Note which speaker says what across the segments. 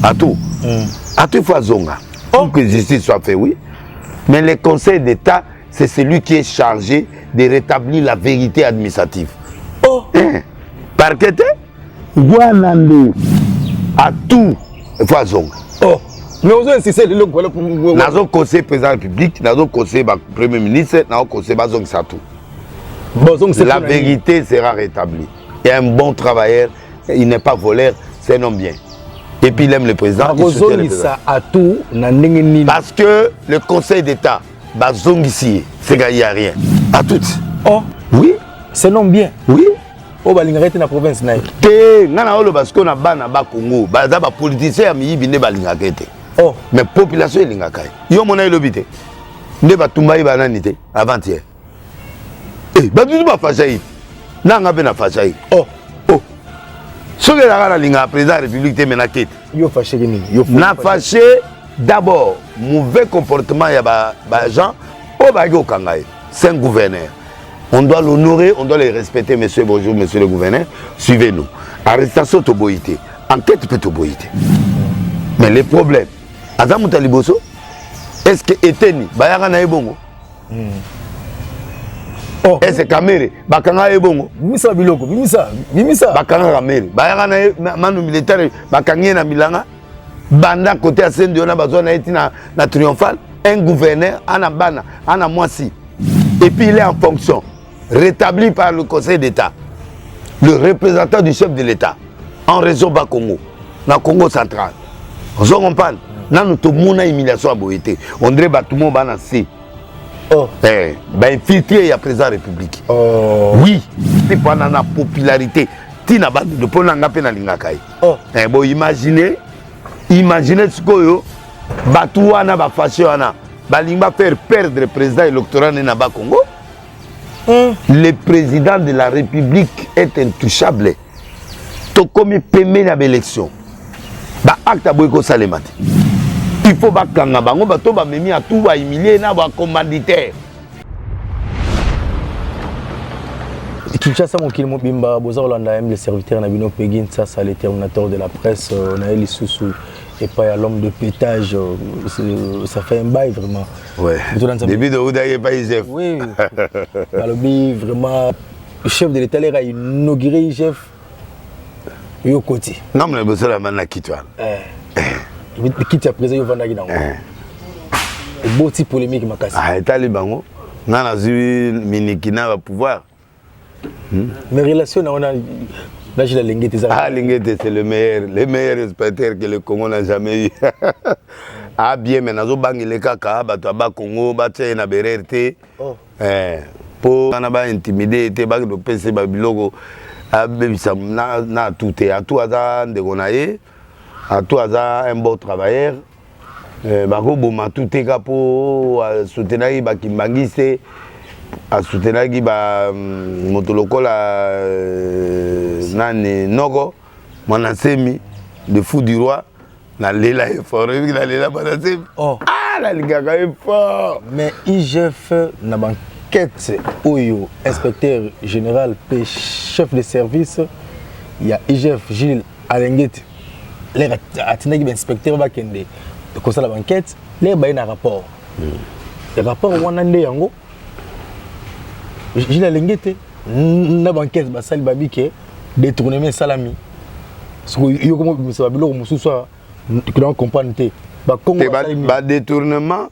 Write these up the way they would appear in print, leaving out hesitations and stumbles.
Speaker 1: Atou. Atou, il faut azonga. Oh. Pour que justice soit faite, oui. Mais le Conseil d'État, c'est celui qui est chargé de rétablir la vérité administrative.
Speaker 2: Oh.
Speaker 1: Hein? Parquet te wana nde Atou, il faut azonga.
Speaker 2: Oh. Mais ozo insister lelo kola.
Speaker 1: Nazo conseiller président de la République, nazo conseiller ba premier ministre, nazo conseiller bazongisa tout.
Speaker 2: Bozongisa
Speaker 1: La vérité sera rétablie. Et un bon travailleur, il n'est pas voleur, c'est un homme bien. Et puis il aime le président. Il soutient le président.
Speaker 2: Bakozongisa Atou na ndenge nini?
Speaker 1: Parce que le Conseil d'État, bazongisi, c'est qu'il n'y a rien. Atou.
Speaker 2: Oh.
Speaker 1: Oui.
Speaker 2: C'est un homme bien.
Speaker 1: Oui.
Speaker 2: Oyo balingaka ete na province na ye.
Speaker 1: Te, nga na oloba sikoyo na bana ba Congo, baza ba politiciens ya miyibi nde balingaka ete.
Speaker 2: Oh.
Speaker 1: Mais population elingaka ye. Yo mona elobi te. Nde batumba ye banani te avant-hier. Eh, bato ba fasha ye. Na nga mpe na fasha ye.
Speaker 2: Oh.
Speaker 1: Oh. Soki ezalaka nalingaka président ya République te, mais na kete.
Speaker 2: Yo fâché nini? Yo
Speaker 1: na fâché d'abord mauvais comportement ya ba ba gens oyo bayaki kokanga ye. C'est un gouverneur. On doit l'honorer, on doit le respecter, monsieur. Bonjour, monsieur le gouverneur. Suivez-nous. Arrestation toboyi te. Enquête peut toboyi te. Mais le problème, aza moto ya liboso, est-ce que Eteni bayaka na ye bongo?
Speaker 2: Oh.
Speaker 1: Est-ce que Kamere bakanga ye bongo?
Speaker 2: Bimisa biloko, bimisa, bimisa.
Speaker 1: Bakanga Kamere, bayaka na ye manu militaire, bakangi ye na milanga. Banda côté ya Sende wana bazwa na ye ti na, na Triomphal, un gouverneur ana bana, ana mwasi. Et puis il est en fonction, rétabli par le Conseil d'État, le représentant du chef de l'État en région Bas-Congo, na Congo central. Ozo comprendre? Nanu tomona humiliation ya boye te. On dirait bato mo bana se.
Speaker 2: Oh.
Speaker 1: Eh, ba infiltré ya président de la République.
Speaker 2: Oh.
Speaker 1: Oui, c'est pas na popularité. Tina ba de pona nga pe na lingaka ye.
Speaker 2: Oh.
Speaker 1: Eh, bon imaginer, imaginer sikoyo bato wana ba fâché wana balingi ba faire perdre président électoral na ba Congo. Le président de la République est intouchable. Tokomi pembeni ya baélection, baacte aboyi kosalema te. Il faut bakanga bango, bato bamemi atu bahumilie na bacommanditaire.
Speaker 2: Kinshasa mokili mobimba boza kolanda le serviteur na bino Peggy Nsasa, le terminateur de la presse. Na ye lisusu epai ya l'homme de pétage, ça fait un bail vraiment.
Speaker 1: Ouais. Depuis de Ouda epai IGF.
Speaker 2: Oui. Balobi vraiment chef de l'État lera inauguré IGF yo koti.
Speaker 1: Ngambo na liboso na na kiti wana.
Speaker 2: Eh. Kiti ya président yo vandaki nango.
Speaker 1: Eh.
Speaker 2: Eboti polémique makasi.
Speaker 1: Ah, etali bango. Nga nazwi miniki na ba pouvoir.
Speaker 2: Mais relation na wana na Jules Alingete eza.
Speaker 1: Ah, Alingete, c'est le meilleur inspecteur que le Congo n'a jamais eu. Ah bien, mais nazo bangele kaka bato ya ba Congo batia ye na berere te.
Speaker 2: Oh.
Speaker 1: Eh, po wana ba intimider te, ba kopesa ba biloko abebisa na na Atou te. Atou aza ndeko na ye, Atou aza un bon travailleur. Eh, bakoboma Atou te ka po asoutenaki bakimbangiste, asoutenaki ba moto lokola nani noko Mwana Nsemi, le fou du roi. Nalela ye fort, oyebi nalela Mwana Nsemi.
Speaker 2: Oh.
Speaker 1: Ah, nalingaka ye fort.
Speaker 2: Mais IGF na banquête oyo inspecteur général pe chef de service ya IGF Jules Alingete lere atindaki ba inspecteur bakende kosala banquête, lere baye na rapport. Rapport wana nde yango Jules Alingete na banquête basali babi ke détournement esalami. Soki yo komo bimisa ba biloko mosusu awa, tokenda comprendre te. Bakongo
Speaker 1: Te
Speaker 2: basali nini?
Speaker 1: Ba détournement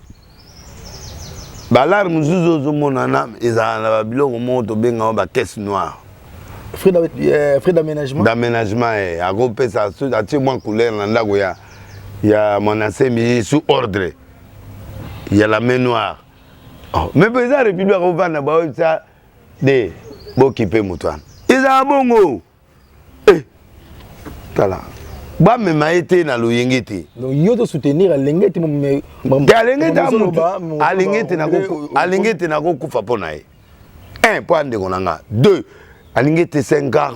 Speaker 1: balare mosusu ozomonana ezala na babiloko moko tobengaka ba caisse noire.
Speaker 2: Frais d'aménagement.
Speaker 1: D'aménagement, eh, akopesa atie mwa couleur na ndako ya Mwana Nsemi sous ordre ya la main noire. Oh, mais président ya République akovanda baoyebisa de bokipe moto wana ezala bongo. Eh, tala bamema ye te na loyenge te.
Speaker 2: Donc yo to soutenir Alingete mais
Speaker 1: Te Alingete Alingete Alingete nakokufa mpo na ye. Un, mpo andeko na nga. Deux, Alingete, c'est un gars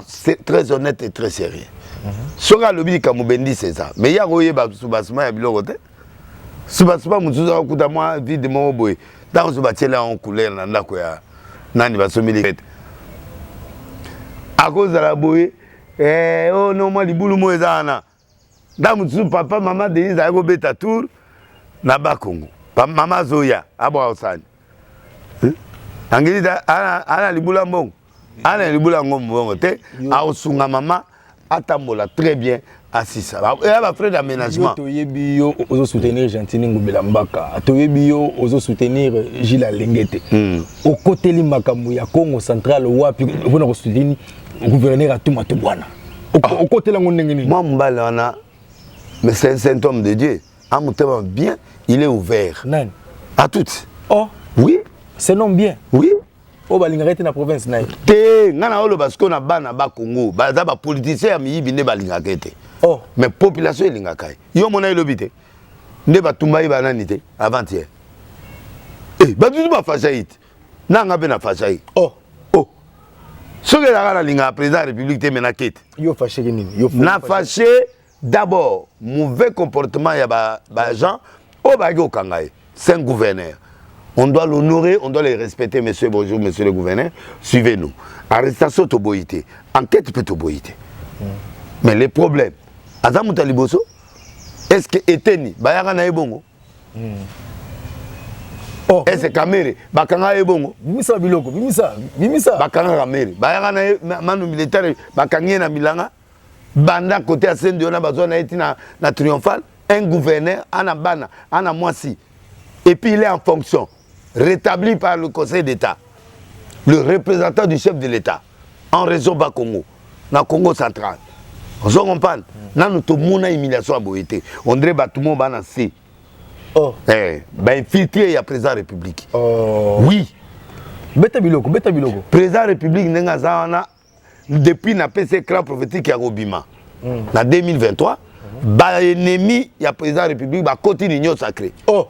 Speaker 1: très honnête et très sérieux. Soki alobi likambo bendisi eza, mais ye akoyeba subasima ya biloko te. Subasima mosusu akokuta mwa vide moko boye, ntango so batiela yango couleur na ndako ya nani basombi ete akozala boye. Eh, oh non, mwa libulu moko eza wana. Ntango mosusu papa mama Denise ayaki kobeta tour na Bakongo, mama azoya abwaka osani Angelita ana libula mbongo, ana libula yango mbongo te, akosunga mama atambola très bien asisa eya ba frais d'aménagement.
Speaker 2: Toyebi yo ozo soutenir Gentiny Ngobila Mbaka, toyebi yo ozo soutenir Gilles Alengete. Okoteli makambo ya Congo Central wapi mpona kosoutenir gouverneur Atou Matubuana? Okotela yango ndenge nini?
Speaker 1: Mwa mobali wana, mais c'est un saint homme de Dieu, amotema bien, il est ouvert.
Speaker 2: Nani?
Speaker 1: À toutes.
Speaker 2: Oh.
Speaker 1: Oui.
Speaker 2: C'est non bien.
Speaker 1: Oui.
Speaker 2: Oyo balingaka ete na province na ye.
Speaker 1: Te, ngai na oloba sikoyo na bana Bakongo baza bapoliticien ya miyibi nde balingaka ete.
Speaker 2: Oh.
Speaker 1: Mais population elingaka ye. Yo mona elobi te nde batumba ye banani te avant-hier. Eh, batutu bafasha ye te, nanga mpe na fasha ye.
Speaker 2: Oh.
Speaker 1: Oh. Soki ezalaka nalingaka président ya république te, me nake te.
Speaker 2: Yo fâcheki nini? Yo
Speaker 1: na fâché d'abord mauvais comportement ya baagent oyo bayaki kokanga ye. C'est un gouverneur, on doit l'honorer, on doit le respecter. Monsieur, bonjour, monsieur le gouverneur, suivez-nous. Arrestation toboyi te, enquête mpe toboyi te, mais le problème, aza moto ya liboso. Est ce que Eteni bayaka na ye bongo?
Speaker 2: Oh.
Speaker 1: Est ce que Kamerhe bakanga ye bongo?
Speaker 2: Bimisa biloko, bimisa, bimisa.
Speaker 1: Bakanga Kamerhe, bayaka na ye manu militaire, bakangi ye na bilanga banda côté ya Sende wana, bazwa na ye ti na Triomphal. Un gouverneur ana bana, ana mwasi, et puis il est en fonction, rétabli par le Conseil d'État, le représentant du chef de l'État en région Bas-Congo, na Congo Central. Ozo comprendre? Nanu tomona humiliation ya boye te. On dirait bato mo bana se.
Speaker 2: Oh.
Speaker 1: Eh, bainfiltré ya président république.
Speaker 2: Oh.
Speaker 1: Oui.
Speaker 2: Beta biloko, beta biloko.
Speaker 1: Président république ndenge aza wana, depuis napesi écran prophétique ya kobima na 2023, baennemi ya président république bakoti l'Union sacrée.
Speaker 2: Oh.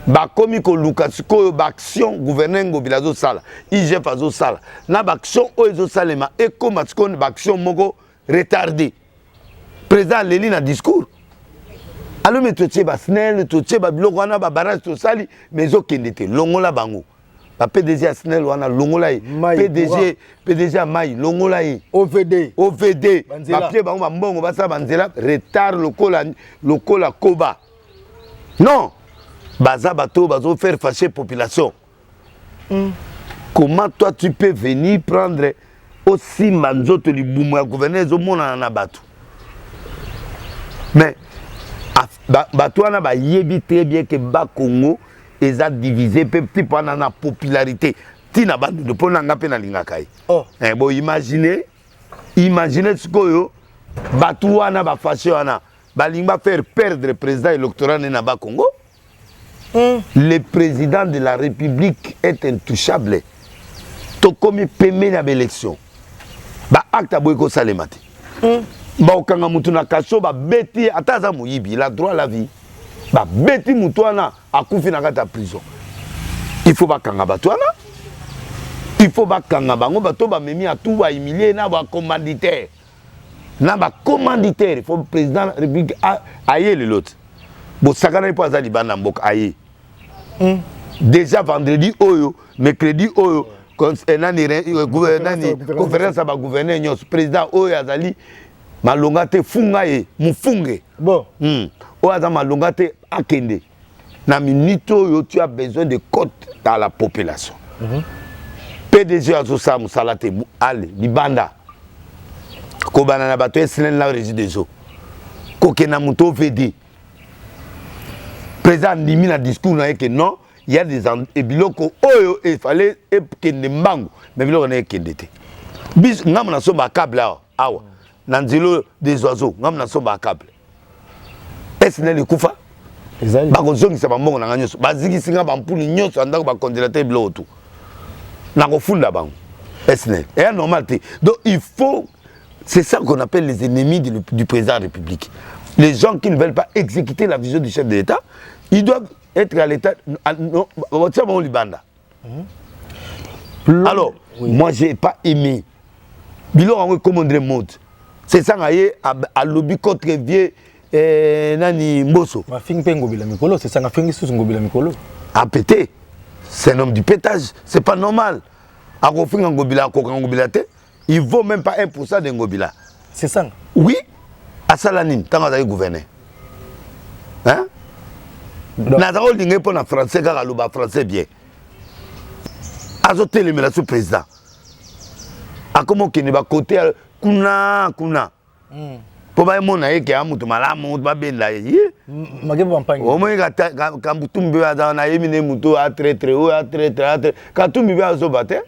Speaker 1: Bakomi koluka sikoyo baaction gouverneur Ngobila azosala, IGF azosala, na baaction oyo ezosalema ekóma sikoyo baaction moko retardé. Président aleli na discours, alobi totie baSNEL, totie babiloko wana, babarrage tosali, mais ezokende te. Longola bango, ba PDG ya SNEL wana, longola ye. PDG, PDG ya mai, longola ye.
Speaker 2: OVD.
Speaker 1: OVD, bapie bango bambongo, basala banzela, retard lokola lokola koba. Non, baza bato bazo faire fâcher population. Comment toi tu peux venir prendre, osimba nzoto, libumu ya gouverneur ezomonana na bato? Mais bato wana bayebi très bien ke Bakongo eza divisé mpe type wana na popularité ntina Bandundu, mpo na nga mpe nalingaka ye.
Speaker 2: Oh.
Speaker 1: Eh, bo imagine, imagine sikoyo bato wana bafâché wana balingi bafaire perdre président électoral ne na Bakongo. Le président de la République est intouchable. Tokomi pembeni ya baélection, baacte aboyi kosalema te. Bakokanga mutu na kaso, babeti, ata aza moyibi, il a droit à la vie. Babeti mutu wana, akufi na kati ya prison. Il faut bakanga bato wana, il faut bakanga bango, bato bamemi atu bahumilie na bacommanditaire, na bacommanditaire. Il faut président république aye lelo te, bosakana mpo aza libanda mboka, aye. Déjà vendredi oyo, mercredi oyo, nani, nani, conférence ya bagouverneur nyonso. Président oyo azali malonga te, funga ye, mofunge.
Speaker 2: Bon.
Speaker 1: Oyo aza malonga te, akende. Na minute oyo, tu as besoin de cote dans la population. PDG azosala mosala te, ale libanda. Kobanda na bato SNEL na Régie des eaux, kokenda moto OVD. Président andimi na discours na ye ke non, il y a des biloko oyo efale ekende mbangu, mais biloko na ekende te. Biso ngambo nasomba câble awa awa na nzela des oiseaux, ngambo nasomba câble. SNEL ekufa, bakozongisa bambongo na nga nyonso. Bazikisi nga bampulu nyonso ya ndako, bacongélateur, biloko tu. Nakofunda bango. SNEL eya normal te. Donc il faut, c'est ça qu'on appelle les ennemis du président de la République, les gens qui ne veulent pas exécuter la vision du chef de l'État. Ils doivent être à l'état, batia bango libanda. Alors oui, moi j'ai pas aimé biloko yango ekomondre mode. C'est ça nga ye alobi contre vieux nani, Mboso.
Speaker 2: Mafingi mpe Ngobila mikolo, c'est ça, afingi susu Ngobila mikolo.
Speaker 1: Apété, c'est un homme du pétage, c'est pas normal. Akofinga Ngobila, akoka Ngobila te, il vaut même pas 1% de Ngobila.
Speaker 2: C'est ça.
Speaker 1: Oui. Asala nini ntango azali gouverneur? Hein? Naza kolinga ye mpo na français kaka, aloba français bien. Azotelemela so président, akoma okende bakote kuna kuna mpo bamona ye ke ya moto malamu, babenda ye ye. Omoni Katumbi oyo aza wana, ayebi nde moto oyo atraître, oyo atraître, atre Katumbi mpe azoba te.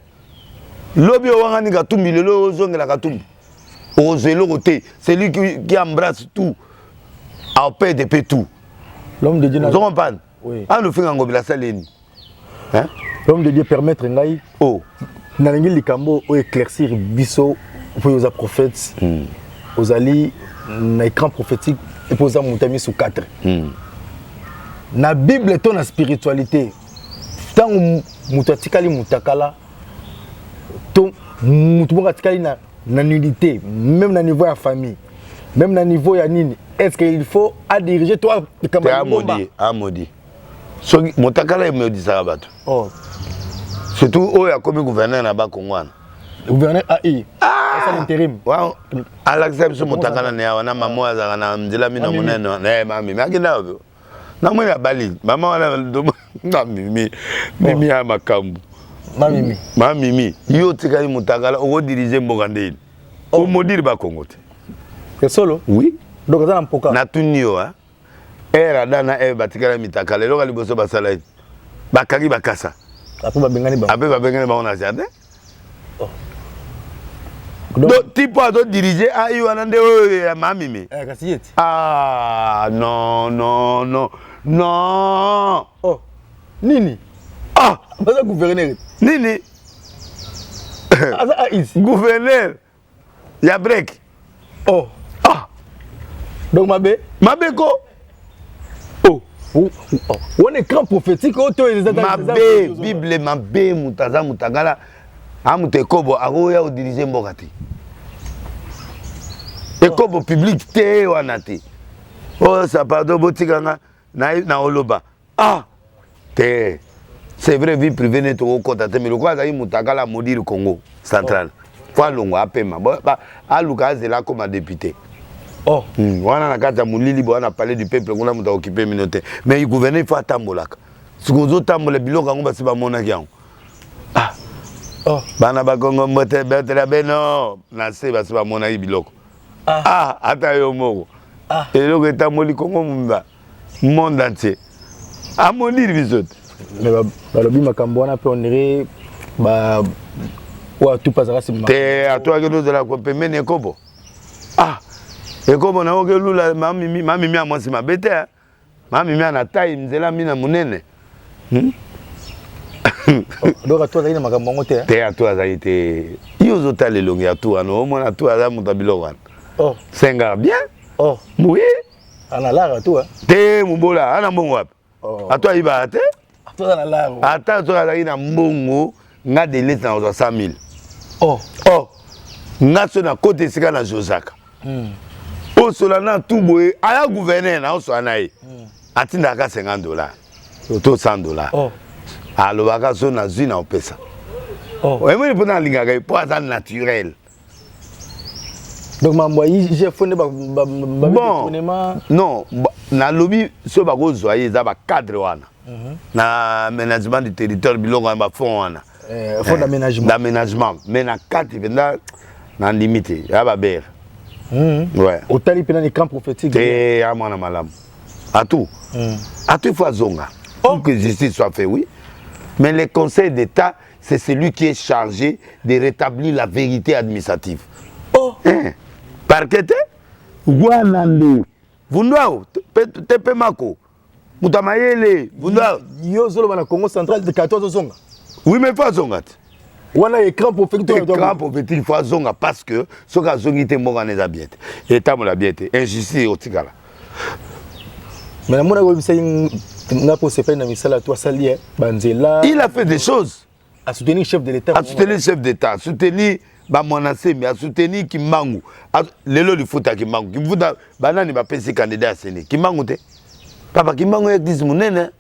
Speaker 1: Lobi owangani Katumbi, lelo ozongela Katumbi, okozwa eloko te. Celui qui embrasse tout apede mpe tout.
Speaker 2: L'homme de Dieu.
Speaker 1: Ozo comprendre? Oui. Ano finga Ngobila, asaleni?
Speaker 2: Hein? L'homme de Dieu, permettre ngai.
Speaker 1: Oh.
Speaker 2: Nalingi likambo oyo éclaircir biso mpo oza prophète, ozali na écran prophétique epo oza moto ya misu 4. Na Bible to na spiritualité, ntango moto atikali motakala to moto moko atikali na nudité, même na niveau ya famille, même na niveau ya nini, est ce que il faut adiriger to
Speaker 1: te? Amodi, amodi. Soki motakala emodisaka bato.
Speaker 2: Oh.
Speaker 1: Surtout oyo akomi gouverneur na Bakongo wana.
Speaker 2: Gouverneur AI asala intérim.
Speaker 1: Alakisa biso motakala na yawa na mama oyo azalaka na nzela mina monene wana. Mamimi akenda wapi? Namoni abali mama wana na mimi, mimi ya makambo.
Speaker 2: Mamimi.
Speaker 1: Mamimi, yo otikali motakala, okodiriger mboka ndeni? Omodire Bakongo te.
Speaker 2: Solo?
Speaker 1: Oui.
Speaker 2: Donc aza na mpoka.
Speaker 1: Natuni yo, ere Adam na Eve batikala mitakala, eloko ya liboso basala ye, bakangi bakasa.
Speaker 2: Après babengani bango.
Speaker 1: Ape babengani bango na jardin. Donc tipo azodirige ai wana nde oyo ya mamimi.
Speaker 2: Kasi ye ti.
Speaker 1: Ah non, non, non, non.
Speaker 2: Oh. Nini?
Speaker 1: Ah.
Speaker 2: Baza gouverneur.
Speaker 1: Nini?
Speaker 2: Aza AI.
Speaker 1: Gouverneur ya break.
Speaker 2: Oh.
Speaker 1: Ah.
Speaker 2: Donc mabe.
Speaker 1: Mabe ko.
Speaker 2: Oh. Wana écran prophétique oyo to eza?
Speaker 1: Mabe, Bible mabe. Moto aza motakala, a moto ekobo, akoya odirige mboka te. Ekobo public te wana te. Oyo sa pardon, botikanga na oloba. Ah te, c'est vrai, vie privée nde tokokɔta te, mais lokola azalaki motakala, amodire Congo Central. Fo alongwa, apema, aluka azela akóma député.
Speaker 2: Oh.
Speaker 1: Wana na kati ya molili bo wana, Palais du Peuple kuna, moto akokipe mino te. Mais gouverneur, il faut atambolaka. Soki ozotambola, biloko yango basi bamonaki yango. Ah.
Speaker 2: Oh.
Speaker 1: Bana Bakongo, mbote, betela beno na se, basi bamonaki biloko.
Speaker 2: Ah.
Speaker 1: Ah, ata yo moko.
Speaker 2: Ah.
Speaker 1: Eloko etamboli Kongo mobimba, monde entier, amodire biso te.
Speaker 2: Mais balobi makambo wana mpe, on dirait ba oyo atupa azalaka nsima.
Speaker 1: Te, atwaki tozala pembeni ekobo. Ah, ekobo nango kelula mamimi, mamimi ya mwasi mabe te. Mamimi ana tai nzela mina monene.
Speaker 2: Donc atu azalaki na makambo yango te?
Speaker 1: Te, atu azalaki te. Yo ozotala elongi ya tu wana, omona atu aza moto ya biloko wana.
Speaker 2: Oh.
Speaker 1: Senga bien.
Speaker 2: Oh.
Speaker 1: Oui.
Speaker 2: Ana lara tu.
Speaker 1: Te, mobola ana mbongo wapi?
Speaker 2: Oh.
Speaker 1: Atu ayibaka te.
Speaker 2: Atu aza na lara.
Speaker 1: Ata soki azalaki na mbongo, nga delete na kozwa 100 000.
Speaker 2: Oh.
Speaker 1: Oh, nga so na kota esika na josaka, osola na tu boye, aya gouverneur na osola na ye, atindaka 50 $ to 100 $.
Speaker 2: Oh.
Speaker 1: Alobaka so nazwi na opesa.
Speaker 2: Oh.
Speaker 1: Emoni mpona alingaka ye mpo aza naturel.
Speaker 2: Donc mambo ya IGF nde
Speaker 1: bon, non, nalobi so bakozwa ye, eza bacadre wana na aménagement du territoire, biloko wana, bafond wana.
Speaker 2: Fonds d'aménagement.
Speaker 1: D'aménagement, mais na kati mpenza nandimi te, ya babere. Ouais.
Speaker 2: Otali mpena l'écran prophétique.
Speaker 1: Te, ya mwana malamu. Atu, atu il faut azonga pour que justice soit fait, oui. Mais le Conseil d'État, c'est celui qui est chargé de rétablir la vérité administrative.
Speaker 2: Oh.
Speaker 1: Hein? Parquet te wana nde vundwao te mpe mako moto ya mayele vundwao.
Speaker 2: Yo ozoloba na Congo Central de 14, ozonga.
Speaker 1: Oui, mais faut azonga te.
Speaker 2: Wana écran prophétique.
Speaker 1: Écran prophétique, il faut azonga, parce que soki azongi te, mboka wana eza bien te, etambola bien te, injustice otikala.
Speaker 2: Mais namonaki oyebisaki nga mpo osepeli na misala to asali banzela.
Speaker 1: Il a fait des choses.
Speaker 2: Asoutenir chef de l'État.
Speaker 1: Asoutenir chef d'État, asoutenir bamwana Sembi, asoutenir Kimbangu. Lelo lifuta Kimbangu, kifuta banani bapesi candidat ya CENI? Kimbangu te, papa Kimbangu ya église monene.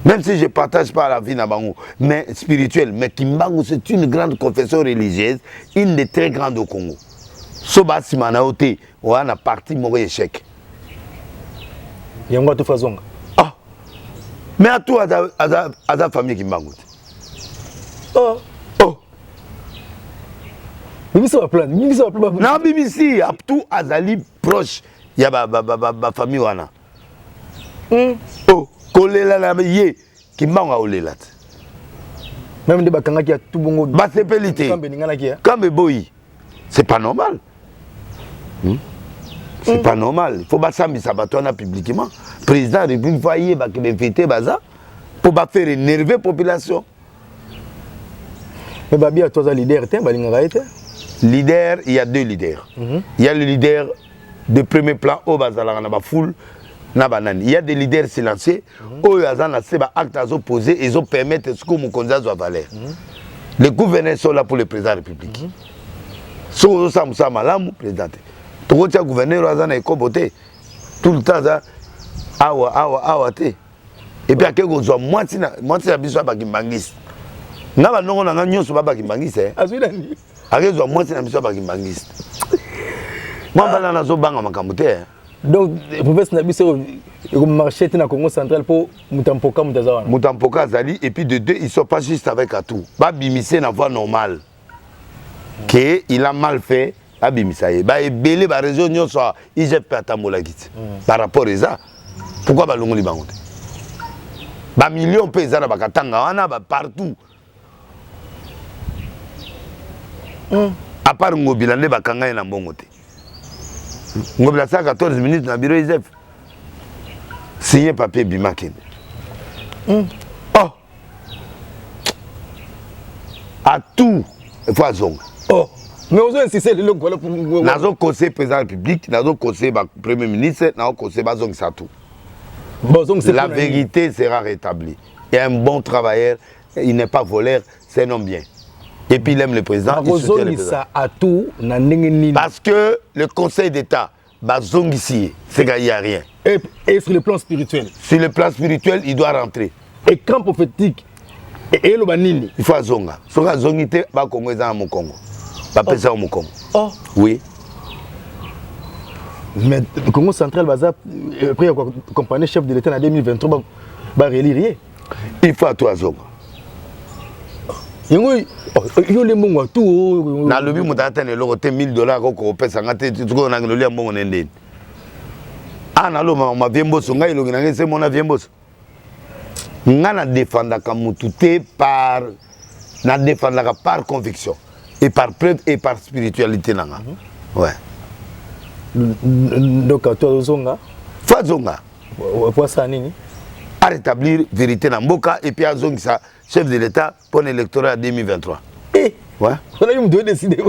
Speaker 1: Même si je partage pas la vie na bango, mais spirituel, mais Kimbangu, c'est une grande confession religieuse, une des très grandes au Congo. So basima na yo te, oya na parti moko échec.
Speaker 2: Yango atufa zonga.
Speaker 1: Ah. Mais atu aza aza aza famille Kimbangu te.
Speaker 2: Oh.
Speaker 1: Oh.
Speaker 2: BBC ba plan, BBC ba plan.
Speaker 1: Na BBC Abtou azali proche ya ba ba ba, ba, ba famille wana. Oh, kolela na ye Kimbangu aolela te.
Speaker 2: Même nde bakangaki ya tout bongo.
Speaker 1: Basepeli te.
Speaker 2: Kambe ninganaki ya.
Speaker 1: Kambe boyi. C'est pas normal. C'est pas normal. Il faut basambisa bato wana publiquement. Président de la République faut ayeba ke bevete baza pour ba faire énerver population.
Speaker 2: Mais babi ato aza leader te, balingaka ye te.
Speaker 1: Leader, il y a deux leaders. Il y a le leader de premier plan oyo bazalaka na bafoule na banani. Il y a des leaders silencieux oyo aza na se ba acte azo poser ezo permettre sikoyo mokonzi azwa valeur. Les gouverneurs sont là pour le président de la République. Soki ozosala mosala malamu, président te. Tokotia gouverneur oyo aza na ekobo te. Tout le temps aza awa awa awa te. Et puis ake kozwa mwasi na mwasi na biso ya bakimbangisi. Nga banongo na nga nyonso ba bakimbangisi eh.
Speaker 2: Azwi nani?
Speaker 1: Ake kozwa mwasi na biso ya bakimbangisi. Mwa bana nazobanga makambo te. Eh.
Speaker 2: Donc province na biso ekomarché te na Congo central mpo moto ya mpoka moto aza wana.
Speaker 1: Moto ya mpoka azali et puis de deux ils sont pas juste avec Atou. Babimise na voie normale. Que il a mal fait abimisa ye. Ba ebele ba réseau nyonso ya IGF mpe atambolaki te. Par rapport eza pourquoi balongoli bango te? Ba millions mpe eza na bakatanga wana ba partout. À part Ngobila nde bakanga ye na mbongo te. Ngobila asala 14 minutes na bureau IGF. Signé papier bima kende. Oh. Atou, il faut azonga.
Speaker 2: Oh. Mais ozo insister lelo kola
Speaker 1: Nazo conseiller président de la République, nazo conseiller ba premier ministre, nazo conseiller bazongisa tout.
Speaker 2: Bazongisa
Speaker 1: La vérité sera rétablie. Et un bon travailleur, il n'est pas voleur, c'est un homme bien. Et puis il aime le président, il soutient le président.
Speaker 2: Bakozongisa Atou na ndenge nini?
Speaker 1: Parce que le Conseil d'État, bazongisi ye, c'est qu'il n'y a rien.
Speaker 2: Et sur le plan spirituel?
Speaker 1: Sur le plan spirituel, il doit rentrer.
Speaker 2: Écran prophétique, et eloba nini?
Speaker 1: Il faut azonga. Soki azongi te, ba Congo eza na mokongo. Bapesa yo mokongo.
Speaker 2: Oh.
Speaker 1: Oui.
Speaker 2: Mais Congo central baza prêt à accompagner chef de l'État en 2023 ba relire ye.
Speaker 1: Il faut Atou azonga.
Speaker 2: Yango yo le mbongo Atou.
Speaker 1: Nalobi moto ata na eloko te 1000 dollars akoko kopesa nga te sikoyo na lolia mbongo na ndeni. Ah naloma ma vie mboso ngai elongi na ngai se mona vie mboso. Nga na défendaka mutu te par na défendaka par conviction et par preuve et par spiritualité na nga. Ouais.
Speaker 2: Donc Atou azonga.
Speaker 1: Faut azonga.
Speaker 2: Po asala nini?
Speaker 1: A rétablir vérité na mboka et puis azongisa chef de l'État pour l'électorat 2023.
Speaker 2: Eh.
Speaker 1: Ouais.
Speaker 2: On a eu moto décider.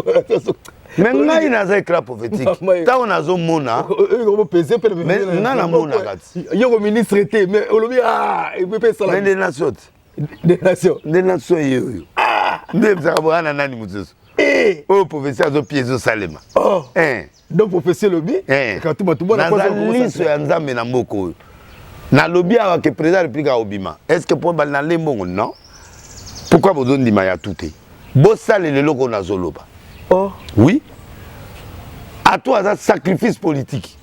Speaker 1: Mais ngai naza écran prophétique. Ntango nazomona Mais nga namonaka ti.
Speaker 2: Yoko ministre te mais olobi ah epesala.
Speaker 1: Mais nde nation te.
Speaker 2: Nde nation.
Speaker 1: Nde nation ye oyo. Nde ebisaka boya na nani mosusu.
Speaker 2: Eh.
Speaker 1: Oyo prophétie azopia ezosalema.
Speaker 2: Oh.
Speaker 1: Eh.
Speaker 2: Donc prophétie elobi.
Speaker 1: Eh.
Speaker 2: Katu bato bona
Speaker 1: naza liso ya Nzambe na mboka oyo. Nalobi awa ke président ya République akobima. Est-ce que mpo nale mbongo? Non. Pourquoi bozondima ya tout te? Bosalela eloko oyo nazoloba.
Speaker 2: Oh.
Speaker 1: Oui. Atou aza sacrifice politique.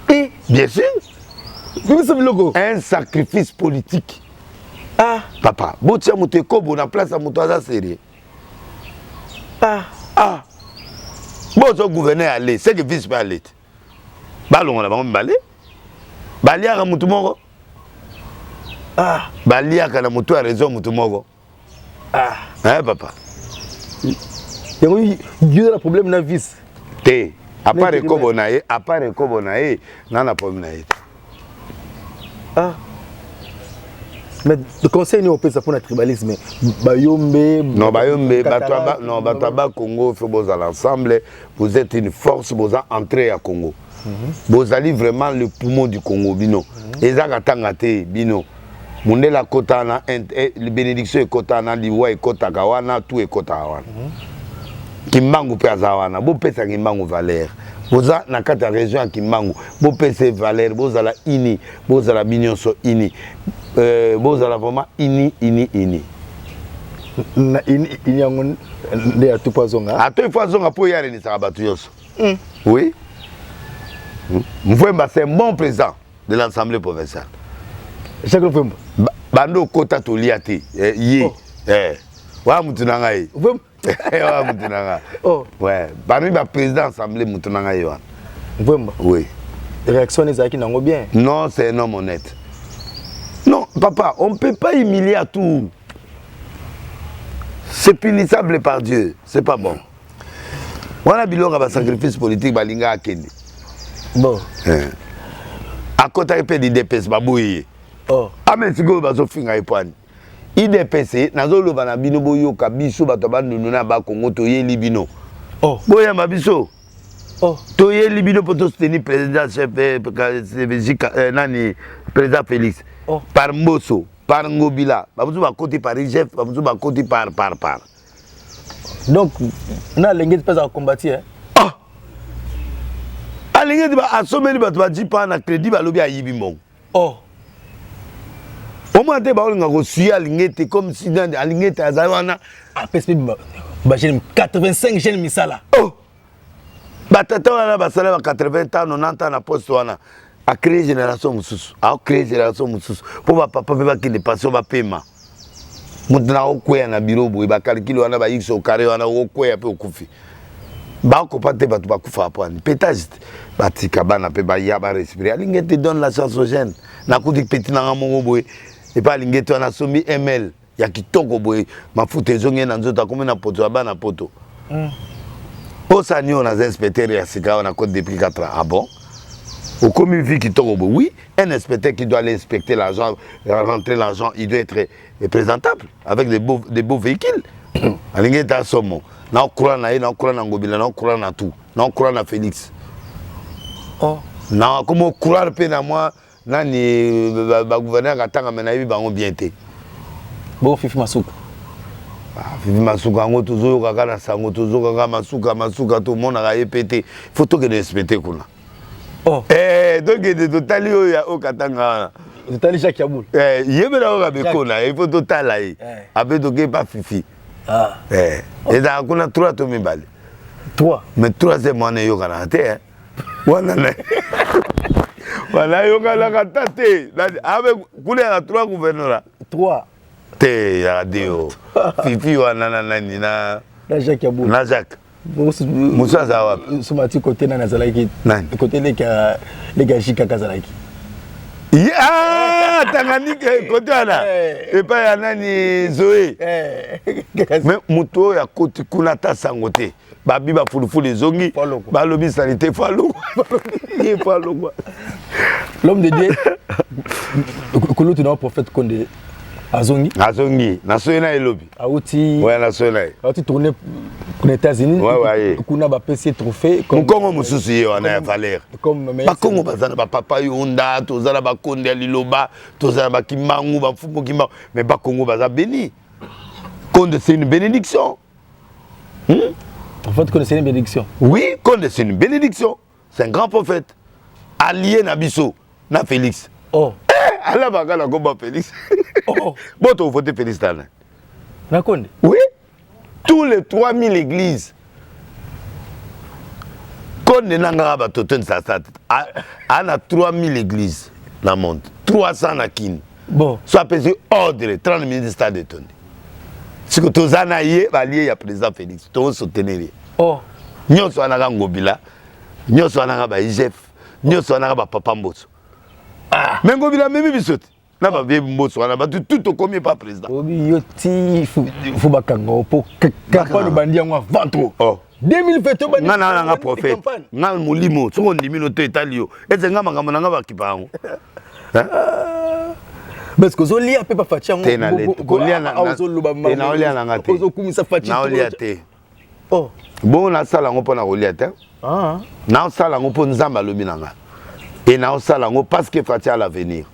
Speaker 2: Eh.
Speaker 1: Bien sûr.
Speaker 2: Biso biloko.
Speaker 1: Un sacrifice politique.
Speaker 2: Ah.
Speaker 1: Papa, botia moto ekobo na place ya moto aza sérieux.
Speaker 2: Ah.
Speaker 1: Ah. Bozo gouverneur aller, c'est que vice pe aller. Balongola bango mibale. Baliaka motu moko.
Speaker 2: Ah.
Speaker 1: Baliaka na motu ya raison motu moko.
Speaker 2: Ah.
Speaker 1: Eh papa.
Speaker 2: Yango yo na problème na vice.
Speaker 1: Te. À part ekobo na ye, à part ekobo na ye, nga na problème na ye te.
Speaker 2: Ah. Mais le conseil ni opesa mpona tribalisme bayombe.
Speaker 1: Non, bayombe bato non, bato ya Bakongo, faut bozala ensemble. Vous êtes une force, boza entrée ya Congo. Bozali vraiment le poumon du Congo bino. Ezaka tanga te bino. Mundele akota na bénédiction ekota na liwa ekotaka wana, tout ekotaka wana. Kimbangu mpe aza wana, bopesa Kimbangu valeur. Boza na kati ya région ya Kimbangu, bopesa valeur, bozala uni, bozala binyonso uni. Bozala vraiment uni uni uni.
Speaker 2: Na ini ini yango nde Atou mpo azonga.
Speaker 1: Atou il faut azonga mpo ye arenisaka bato nyonso. Oui, Mvwemba, c'est un bon président de l'Assemblée provinciale.
Speaker 2: Jacques Mvwemba.
Speaker 1: Bando okota tolia te, ye. Oh. Wana mutu na ngai, wana mutu na ngai.
Speaker 2: Oh.
Speaker 1: Ouais, parmi baprésident assemblée, mutu na ngai ye wana.
Speaker 2: Mvwemba.
Speaker 1: Oui.
Speaker 2: Réaction ezalaki nango bien.
Speaker 1: Non, c'est un homme honnête. Non, papa, on ne peut pas humilier à tout. C'est punissable par Dieu, c'est pas bon. Wana biloko ya basacrifice politique, balinga akende.
Speaker 2: Bon.
Speaker 1: Eh. Akotaki mpe l'UDPS, baboyi ye.
Speaker 2: Oh.
Speaker 1: Ame sikoyo bazofinga ye pwani UDPS. Nazoloba na bino, boyoka biso bato ya Bandundu na Bakongo, toyeli bino.
Speaker 2: Oh.
Speaker 1: Boyamba biso.
Speaker 2: Oh.
Speaker 1: Toyeli bino mpo tosoutenir président chef nani, président Félix.
Speaker 2: Oh.
Speaker 1: Par Mboso, par Ngobila, bamosusu bakoti par IGF, bamosusu bakoti par.
Speaker 2: Donc na Alingeti mpe azaka kombati, eh?
Speaker 1: Ah! Alingi ete asomeli bato bajipa na crédit, balobi ayibi mbongo.
Speaker 2: Oh.
Speaker 1: Omona te, baolinga kosuye alingi ete comme si nani, alingi ete azali wana.
Speaker 2: Apesi mpe bajeune, 85 jeune misala.
Speaker 1: Oh! Batata wana basala ba 80 ans, 90 ans na poste wana. Acréer génération mosusu, acréer génération mosusu mpo bapapa mpe bakende pension, bapema. Moto na okweya na biro boye, bacalculs wana, ba x au carré wana, okweya mpe okufi. Bakopa te, bato bakufaka po ani pétage te. Batika bana mpe baya barespire. Alingi ete donne la chance aux jeunes. Nakuti petit nanga moko boye epa alingi ete wana, asombi ml ya kitoko boye, mafuta ezongi ye na nzoto, akomi na poto ya bana poto. Osani oyo, naza inspecteur ya sika awa na côte depuis 4 ans. Ah bon, okomi vie kitoko boye? Oui, un inspecteur qui doit aller inspecter l'argent, rentrer l'argent, il doit être présentable avec des beaux véhicules. Alingi ete asomo naokura na ye, naokura na Ngobila, naokura na tout, naokura na Félix.
Speaker 2: Oh.
Speaker 1: Na komi okura mpe na mwa nani, bagouverneur Katanga, me nayebi bango bien te.
Speaker 2: Bongo Fifi Masuka?
Speaker 1: Ah, Fifi Masuka yango tozoyoka kaka na sango, tozokaka Masuka, Masuka tomonaka ye mpe te. Faut tokende inspecter kuna.
Speaker 2: Oh.
Speaker 1: Eh, tokende totali oyo ya oyo Katanga wana.
Speaker 2: Totali Jacques Yabul.
Speaker 1: Eh, ye mpe nayoka bekona, il faut totala ye.
Speaker 2: Eh.
Speaker 1: Ape toke pa Fifi.
Speaker 2: Ah.
Speaker 1: Eh, ezalaka kuna 3 to mibale.
Speaker 2: 3.
Speaker 1: Mais troisième wana eyokanaka te, eh. Wana na wana ayokanaka ta te. Abe kuna yaka 3 gouvernorat.
Speaker 2: 3.
Speaker 1: Te, yaka de o Fifi wana na nani na
Speaker 2: Na Jacques Yabul.
Speaker 1: Na Jacques mosu aza wapi?
Speaker 2: Somati côté nani azalaki?
Speaker 1: Nani?
Speaker 2: Côté leka leka Jikaka azalaki.
Speaker 1: Ye, ah, Tanganyika kote wana.
Speaker 2: Eh.
Speaker 1: Epai ya nani, Zoe.
Speaker 2: Eh.
Speaker 1: Mais moto oyo akoti kuna ata sango te, babi bafulufulu ezongi.
Speaker 2: Faut alongwa.
Speaker 1: Balobi saleté, faut alongwa, ye faut alongwa.
Speaker 2: L'homme de Dieu, kulutu na prophète Konde azongi.
Speaker 1: Azongi, nasoyi na elobi.
Speaker 2: Auti
Speaker 1: oya, nasoyi na ye.
Speaker 2: Auti tourner kuna États-Unis.
Speaker 1: Ouais, ye.
Speaker 2: Kuna bapesi ye trophée.
Speaker 1: Mokongo mosusu ye wana ya valeur.
Speaker 2: Comme meilleur.
Speaker 1: Bakongo baza na bapapa Yonda, toza na bakonde ya liloba, toza na bakimbangu, bafumu Kimbangu, mais Bakongo baza béni. Konde, c'est une bénédiction.
Speaker 2: Prophète Konde, c'est une bénédiction.
Speaker 1: Oui, Konde, c'est une bénédiction, c'est un grand prophète allié na biso na Félix.
Speaker 2: Oh.
Speaker 1: Eh, alabaka na komba Félix.
Speaker 2: Oh.
Speaker 1: Bo tovote Félix tana.
Speaker 2: Na Konde.
Speaker 1: Oui, tous les 3000 églises, Konde na ngaka bato tonisasa ana 3000 églises na monde, 300 na Kini.
Speaker 2: Bon.
Speaker 1: So apesi ordre, 30 minutes, stade etondi. Siko toza na ye, balie ya président Félix, tozosoutenir ye.
Speaker 2: Oh.
Speaker 1: Nyonso wana ka Ngobila, nyonso wana ka ba IGF, nyonso wana ka bapapa Mboso.
Speaker 2: Ah.
Speaker 1: Me Ngobila amemi biso te na bavie Mboso wana, bato tout tokomi epa président.
Speaker 2: Obi yo ti fu bakanga po campagne obandi yango avant trop.
Speaker 1: Oh.
Speaker 2: 2020 obandi.
Speaker 1: Nga na nanga prophète, nga molimo, soki ondimi no te, etali yo. Ete nga makambo na nga bakipa yango.
Speaker 2: Parce que ozolia mpe bafaci yango.
Speaker 1: Te, na kolia
Speaker 2: ozoloba.
Speaker 1: Te, naolia nanga te.
Speaker 2: Ozokumisa Faci.
Speaker 1: Naolia te.
Speaker 2: Oh.
Speaker 1: Bongo nasala yango mpo na kolia te.
Speaker 2: Ah.
Speaker 1: Naosala yango mpo Nzambe alobi na nga e naosala yango parce que Fatshi a l'avenir.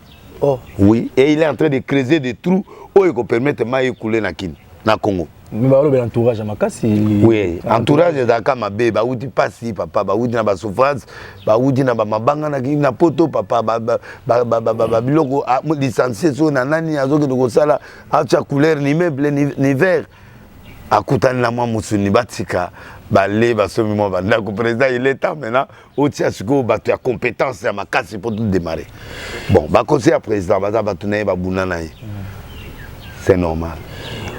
Speaker 2: Oh.
Speaker 1: Oui, et il est en train de creuser des trous oyo ekopermettre mai ekule na Kini, na Congo.
Speaker 2: Mais balobela entourage ya makasi.
Speaker 1: Oui, entourage ezalaka mabe. Bauti mpasi, papa, bauti na basouffrance, bauti na bamabanga na poto, papa, babiloko licencie so na nani azokende kosala, atya couleur ni meuble ni vert. Akutani na mwa mosuni, batika bale, basombi mwa bandako. Président, il est temps maintenant otia sikoyo bato ya compétence ya makasi mpo tout démarrer. Bon, baconseil ya président baza bato na ye, babuna na ye, c'est normal.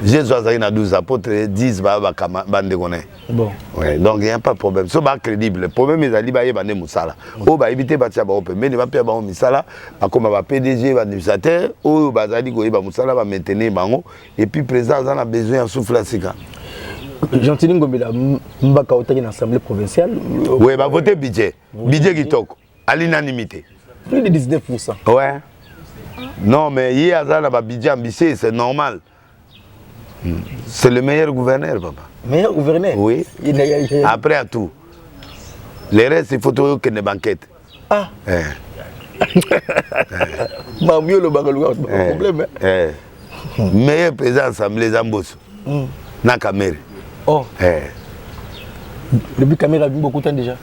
Speaker 1: Jésus azalaki na 12 apôtres, 10 baya bandeko na ye.
Speaker 2: Bon.
Speaker 1: Ouais, donc il y a pas de problème. So ba crédible, problème ezali bayeba nde mosala. Oyo bayebi te, batia bango pembeni, bapea bango misala, bakoma ba PDG, ba administrateur. Oyo bazali koyeba mosala, bamaintenir bango. Et puis président aza na besoin ya souffle ya sika.
Speaker 2: Gentiny Ngobila Mbaka otaki na assemblée provinciale.
Speaker 1: Oui, bavote budget, budget kitoko, à l'unanimité.
Speaker 2: Plus de 19.
Speaker 1: Ouais, non, mais ye aza na babudget ambitieux, c'est normal. C'est le meilleur gouverneur, papa.
Speaker 2: Meilleur gouverneur?
Speaker 1: Oui. Après à tout le reste, il faut tokende banquette.
Speaker 2: Ah.
Speaker 1: Eh.
Speaker 2: Mami olobaka luka problème.
Speaker 1: Eh. Meilleur président assemblée eza Mboso na Kamerhe.
Speaker 2: Oh.
Speaker 1: Eh.
Speaker 2: Depuis Kamerhe abimi, bokutani déjà?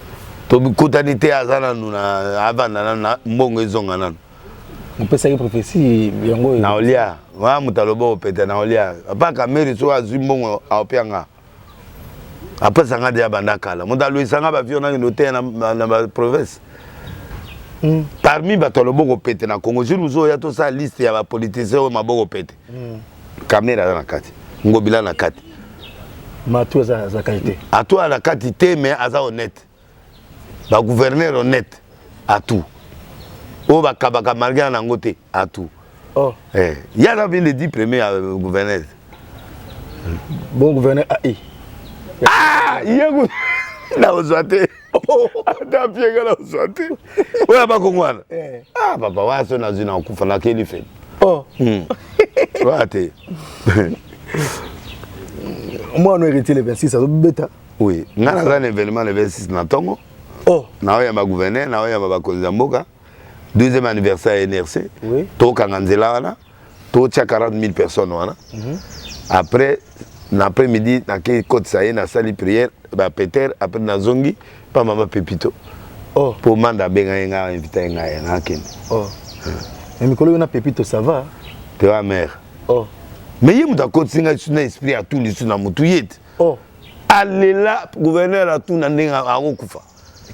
Speaker 1: Tokutani te, aza nanu na avanda nanu na mbongo ezonga nanu.
Speaker 2: Opesaki prophétie yango.
Speaker 1: Na olia wana, moto aloba opete na olia. Papa Kamerhe soki azwi mbongo, aopianga, apesanga deya banda kala. Moto alwisanga bavio nakende oteya na baprovince. Parmi bato ya loboko pete na Congo, jour mosusu oya tosala liste ya bapoliticien oyo maboko pete, Kamerhe aza na kati, Ngobila na kati.
Speaker 2: Matu aza kati te?
Speaker 1: Atou aza na kati te, mais aza honnête. Bagouverneur honnête, Atou oyo bakabaka malgré na yango te, Atou.
Speaker 2: Oh.
Speaker 1: Eh, ye aza bien les 10 premiers ya gouverneur.
Speaker 2: Bon, gouverneur AI?
Speaker 1: Ah, ye nakozwa te, ata pienga nakozwa te. Oyo bakongo wana. Ah papa, wana so nazwi na kokufa, nakeli feni.
Speaker 2: Oh.
Speaker 1: Wana te.
Speaker 2: Mwana héritier, le 26 azobeta.
Speaker 1: Oui, ngai naza na événement le 26 na ntongo.
Speaker 2: Oh.
Speaker 1: Naoyamba gouverneur, naoyamba bakonzi ya mboka, deuxième anniversaire ya NRC. Tokanga nzela wana, totia 40 000 personnes wana. Après, na après midi, nakei kotisa ye, nasali prière bapeter, après nazongi pa mama Pepito.
Speaker 2: Oh.
Speaker 1: Mpo manda abenga ye ngai, invita ye ngai, nakende.
Speaker 2: Oh. Mais mikolo yo na Pepito, ça va?
Speaker 1: Te wa mare.
Speaker 2: Oh.
Speaker 1: Mais ye moto akotisi ngai su na esprit ya tu lisu na motu ye te.
Speaker 2: Oh.
Speaker 1: Alela gouverneur atuna ndenge akokufa.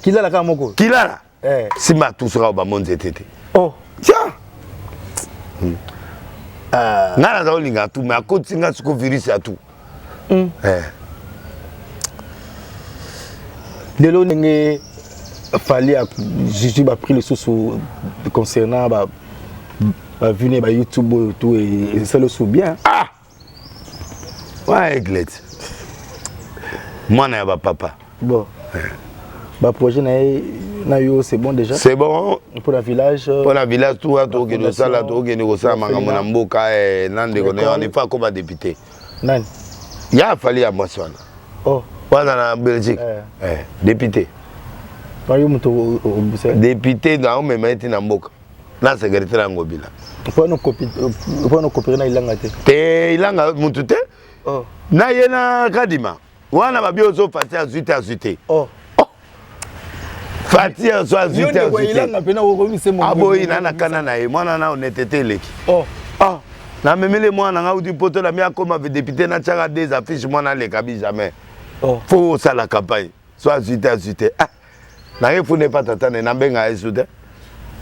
Speaker 2: Kilala kaka moko.
Speaker 1: Kilala.
Speaker 2: Eh.
Speaker 1: Nsima atusoka bamo nzete te.
Speaker 2: Oh.
Speaker 1: Tia ngai naza kolinga atu, mais akotisi ngai siko virus ya tu. Eh.
Speaker 2: Lelo ndenge Fally azwi baprix lisusu concernant bavues na baYouTube oyo tu esali osu bien.
Speaker 1: Ah wana aiglete, mwana ya bapapa.
Speaker 2: Bon, baprojet na ye na yo, c'est bon déjà?
Speaker 1: C'est bon.
Speaker 2: Pour la village?
Speaker 1: Mpo na village tuka, tokokende kosala, tokokende kosala makambo na mboka na ndeko na ye wana. Ifo akoma député.
Speaker 2: Nani?
Speaker 1: Ya Fally ya mwasi wana.
Speaker 2: Oh.
Speaker 1: Wana na Belgique.
Speaker 2: Eh.
Speaker 1: Député.
Speaker 2: Yo moto obisa?
Speaker 1: Député naomema ye ti na mboka na secrétaire ya Ngobila.
Speaker 2: Mpona okopere na Ilanga te?
Speaker 1: Te, Ilanga mutu te.
Speaker 2: Oh.
Speaker 1: Na ye na Kadima wana babi ozo Fati azwi te, azwi te.
Speaker 2: Oh.
Speaker 1: Fati azo azwi te, azwi te.
Speaker 2: Ilanga mpena okomise.
Speaker 1: Aboyi na na kana na ye mwana na honnêteté eleki.
Speaker 2: Oh.
Speaker 1: Ah, namemeli mwana nga uti poto na mi akoma député, natiaka des affiches, mwana aleka bi jamais.
Speaker 2: Oh.
Speaker 1: Fo osala campagne so azwi te, azwi te. Ah, naye fune pa tata ne nabenga ye su te.